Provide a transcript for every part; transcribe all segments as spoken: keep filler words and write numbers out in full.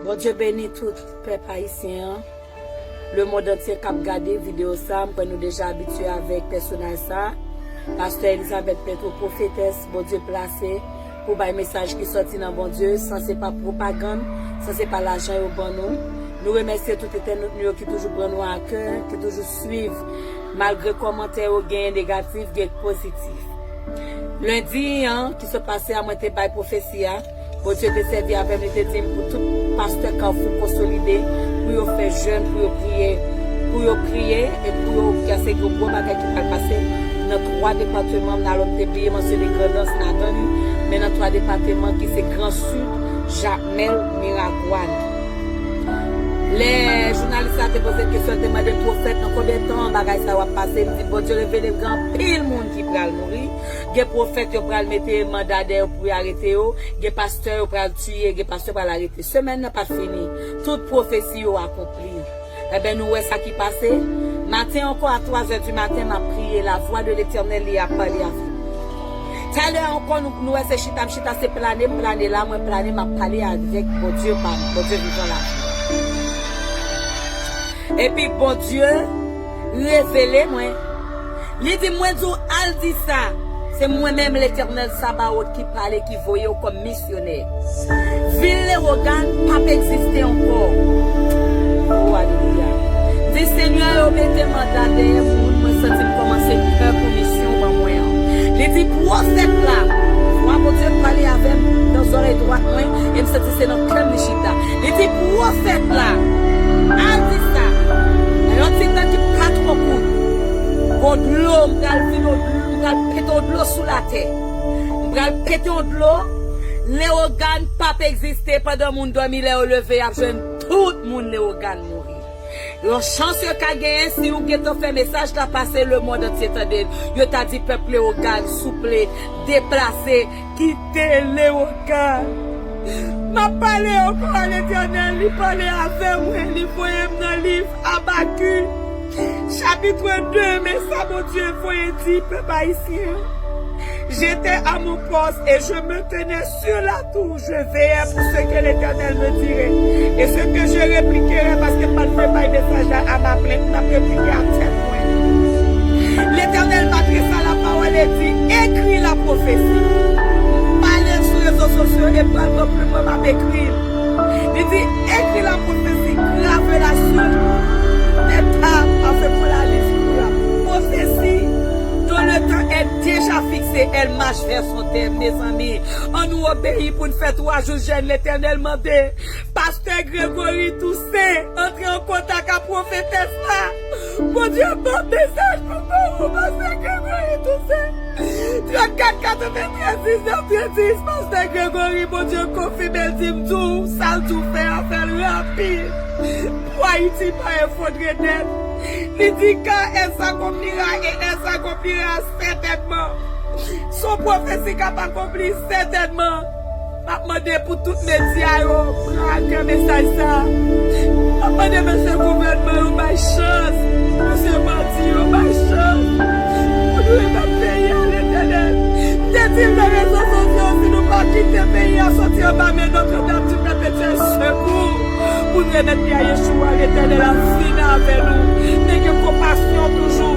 Bondye beni tout pèp ayisyen an. Lemonn antye k ap gade videyo sa, m kwè nou deja abitye avèk pèsonaj sa. Pastè Elizabeth Petro, pwofetès Bondye plase pou bay mesaj ki sòti nan Bondye, san se pa pwopagann, san se pa lajan yo ban nou. Nou remèsye tout entènot nou yo ki toujou pran nou a kè, ki toujou swiv, malgre kòmantè yo genyen negatif, gen pozitif. Lendi an, ki sot pase a, mwen te bay pwofesi a. Bondye te sèvi avè m, li te di m pou tout pastè Kafou konsolide, pou yo fè jèn, pou yo priye, pou yo priye, e pou yo, paske gen gwo bagay ki pral pase nan twa depatman. Nan alò m te bliye mansyone Grandans ladan li, men nan twa depatman ki se Gran Sid, Jakmèl, Miragwàn. Lè jounalis la te poze kesyon, l te mande pwofèt nan konbyen tan bagay sa yo ap pase, m di Bondye revele gen anpil moun ki pral mouri. Gen pwofèt yo pral mete manda dèyè yo pou yo arete yo. Gen pastè yo pral tiye, gen pastè pral arete. Semèn nan pa t fini. Tout pwofesi yo akonpli. Enben, nou wè sa ki pase. Maten ankò, a twa zè di maten, m ap priye. La vwa de Letènèl, li ap pale avè m. Talè ankò, nou, nou wè se chita, m chita, se plane, m plane la, mwen plane, m ap pale avèk Bondye pa m, Bondye vivan la. Epi Bondye revele mwen. Li di mwen di w al di sa. Se mwen menm Letènèl Sabawot ki pale, ki voye w kòm misyonè. Vil Lewogàn p ap egziste ankò. O, alelouya. Di Senyè, yo mete manda dèyè moun, mwen santi m kòmanse pè pou misyon w ban mwen an. Li di pwofèt la, vwa Bondye pale avè m nan zòrèy dwat mwen, e m santi se nan kè m li chita. Li di pwofèt la, al di sa, nan yon ti tan ki pa twò kout, gon dlo, m pral vide yon dlo, m pral pete yon dlo sou latè. M pral pete yon dlo, Lewogàn p ap egziste pandan moun dòmi, lè yo leve, y ap jwenn tout moun Lewogàn mouri. Yon chans yo ka genyen, si ou gentan fè mesaj la pase, lemonn antye tande l. Yo ta di pèp Lewogàn, souple, deplase, kite Lewogàn. M ap pale ankò a Letènèl, li pale avè mwen, li voye m nan liv Abakik, chapit de, men sa Bondye voye di pèp ayisyen an. J'étais à mon poste et je me tenais sur la tour, je veillais pour ce que l'Éternel me dirait et ce que je répliquerais, paske m pa t vle bay mesaj la a ma plainte, m t ap replike a tèt mwen. L'Éternel m'adressa la parole et dit, écris la prophétie. M pale sou rezo sosyo e m pral pran plim mwen, m ap ekri l. Li di, écris la prophétie, grave-la sur des tables afin qu'on la lise. Pwofesi dont le temps est déjà fixé, elle marche vers son terme, mezanmi. Ann nou obeyi pou n fè twa jou jèn, Letènèl mande. Pastè Gregory Toussaint antre an kontak ak pwofetès la. Bondye ban m mesaj pou ban ou, pastè Gregory Toussaint. Trannkat katreventrèz diznèf trèz dis, pastè Gregory, Bondye konfime l, di m di w, sa l di w fè a, fè l rapid. Pou Ayiti pa efondre nèt. Li di, car elle s'accomplira et elle s'accomplira certainement. Se yon pwofesi k ap akonpli sètènman. M ap mande pou tout medya yo pran akè mesaj sa a. M ap mande mesye gouvènman yo bay chans, mesye bandi yo bay chans pou nou remèt peyi a, Letènèl. M te di l nan rezo sosyo, si nou pa kite peyi a soti anba men Nòtredam di Pèpetyèl, sekou pou n remèt li a Yeshua, Letènèl ap fini avè nou. Men gen konpasyon toujou.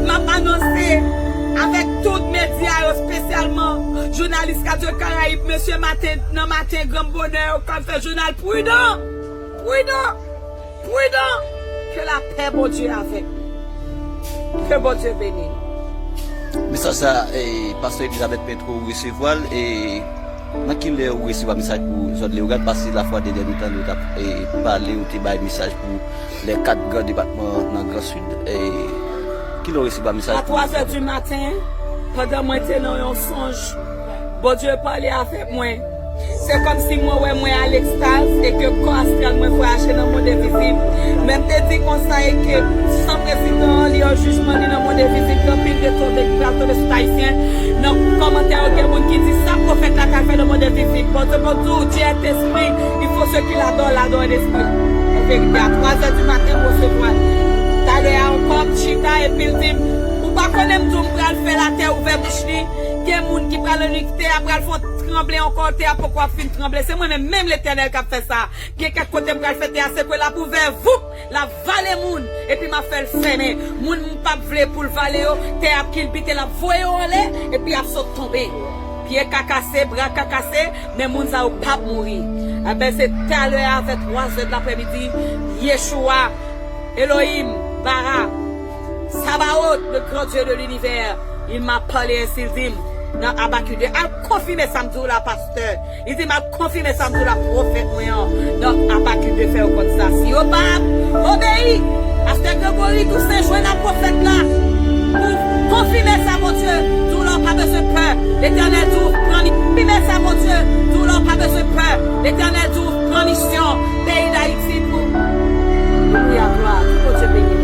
M ap anonse avèk tout medya yo, espesyalman jounalis Radyo Karayib, mesye maten, nan maten, gran bonè yo k ap fè jounal, pridan! Pridan! Pridan! Que la paix Bondye avèk nou. Que Bondye beni nou. Mesaj sa, eh, pastè Elizabeth Petro resevwa l, e nan ki lè ou resevwa mesaj pou zòn Leyogàn? Paske lafwa dènye nou tande ou t ap, eh, pale, ou te bay mesaj pou lè kat gran depatman nan Gran Sid. Eh, ki lè ou resevwa mesaj pou... A twa zè di maten, pandan mwen te nan yon sonj, Bondye pale avèk mwen. Se kòmsi mwen wè mwen a lekstaz e ke kò astral mwen vwayaje nan mond envizib. Men m te di konsa e ke san prezidan an li an jijman li nan mond envizib, gen anpil de tonbe ki pral tonbe sou Ayisyen nan kòmantè yo. Gen moun ki di sa pwofèt la ka fè nan mond envizib. Bondye, Bondye di w, Dieu est esprit, il faut ceux qui l'adorent l'adorent en esprit. An verite, a twa zè di maten, m resevwa l. Talè a ankò, m chita epi l di m, ou pa konnen m di w m pral fè latè ouvè bouch li? Gen moun ki pral annik tè a pral fè yon Tranble ankò, tè a poko ap fin tranble. Se mwen menm, menm Letènèl k ap fè sa. Gen kèk kote m pral fè tè a sekwe, l ap ouvè, voup, l ap vale moun, epi m ap fè l fèmen. Moun m p ap vle pou l vale yo, tè a ap kilbite, l ap voye yo anlè, epi y ap sot tonbe. Pye ka kase, bra ka kase, men moun sa yo p ap mouri. Enben, se talè a, vè twa zè de laprèmidi, Yeshua, Elohim, Bara, Sabaot, le grand Dieu de l'univers, il m'a parlé ainsi, il di m, nan Abakik de, al konfime sa m di w la, pastè. Li di m al konfime sa m di w la, pwofèt mwen an, nan Abakik de, fè yo konn sa. Si yo pa obeyi, pastè Gregory Toussaint jwenn ak pwofèt la pou konfime sa, Bondye di w la, w pa bezwen pè. Letènèl di w pran mi-, konfime sa, Bondye di w la, w pa bezwen pè. Letènèl di w pran misyon peyi Dayiti pou, alelouya, glwa, pou Bondye beni.